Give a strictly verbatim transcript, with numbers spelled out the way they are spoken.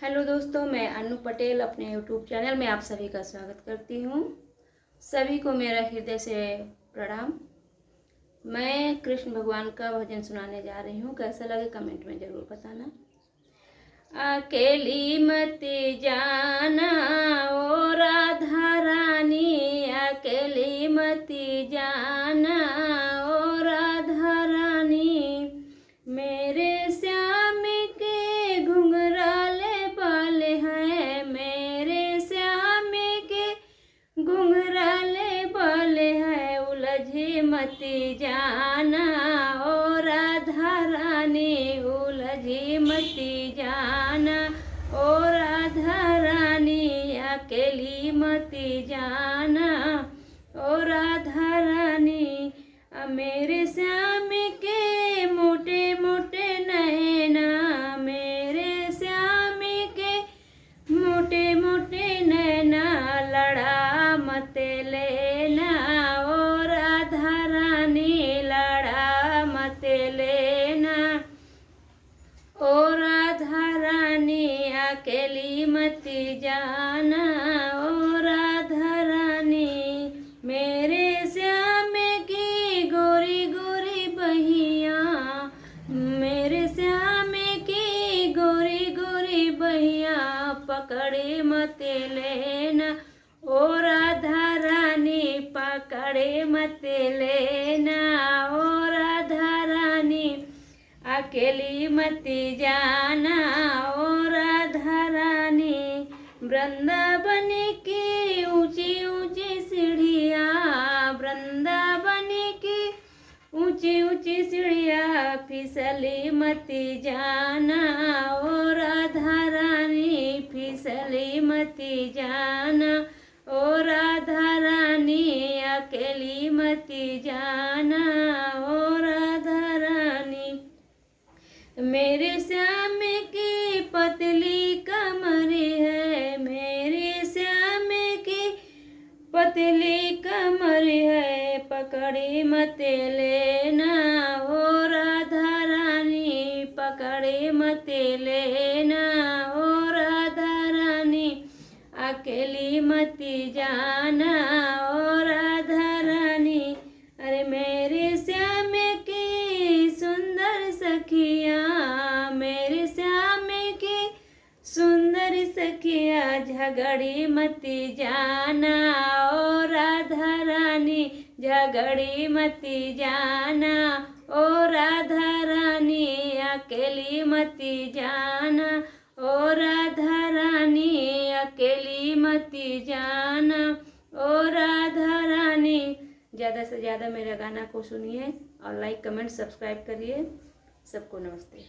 हेलो दोस्तों, मैं अनु पटेल अपने YouTube चैनल में आप सभी का स्वागत करती हूँ। सभी को मेरा हृदय से प्रणाम। मैं कृष्ण भगवान का भजन सुनाने जा रही हूँ। कैसा लगे कमेंट में ज़रूर बताना। अकेली मती जाना ओ राधा रानी, अकेली मती जाना ओ राधा रानी। मेरे श्याम के घुंघराले बाल हैं, मेरे श्याम के घुंघराले बाल हैं, उलझी मती जाना ओ राधा रानी, उलझी मती जाना ओ राधा रानी, अकेली मती जाना ओ राधा रानी। आ मेरे श्याम के मोटे मोटे नैना, मेरे श्याम के मोटे मोटे नैना, लड़ा मत लेना ओ राधा रानी, लड़ा मत लेना ओ राधा रानी, अकेली मती जाना ओ राधा रानी। मेरे श्याम की गोरी गोरी बहिया, मेरे श्याम की गोरी गोरी बहिया, पकड़े मत लेना ओ राधा रानी, पकड़े मत लेना ओ राधा रानी, अकेली मती जाना ओ राधा रानी। वृंदावन की ऊंची ऊंची सीढ़िया, वृंदावन की ऊंची ऊंची सीढ़िया, फिसली मती जाना ओ राधा रानी, फिसली मती जाना ओ राधा रानी, अकेली मती जाना ओ राधा रानी। मेरे श्याम की पतली कमर है, मेरे श्याम की पतली कमर है, पकड़े मत लेना ओ राधा रानी, पकड़े मत लेना ओ राधा रानी, अकेली मती जाना ओ राधा रानी। अरे मेरे श्याम की सुंदर सखिया, मेरे श्याम की सुंदर सखिया, झगड़ी मती जाना ओ राधा रानी, झगड़ी मती जाना ओ राधा रानी, अकेली मती जाना ओ राधा रानी, अकेली मती जाना ओ राधा रानी। ज़्यादा से ज़्यादा मेरा गाना को सुनिए और लाइक, कमेंट, सब्सक्राइब करिए। सबको नमस्ते।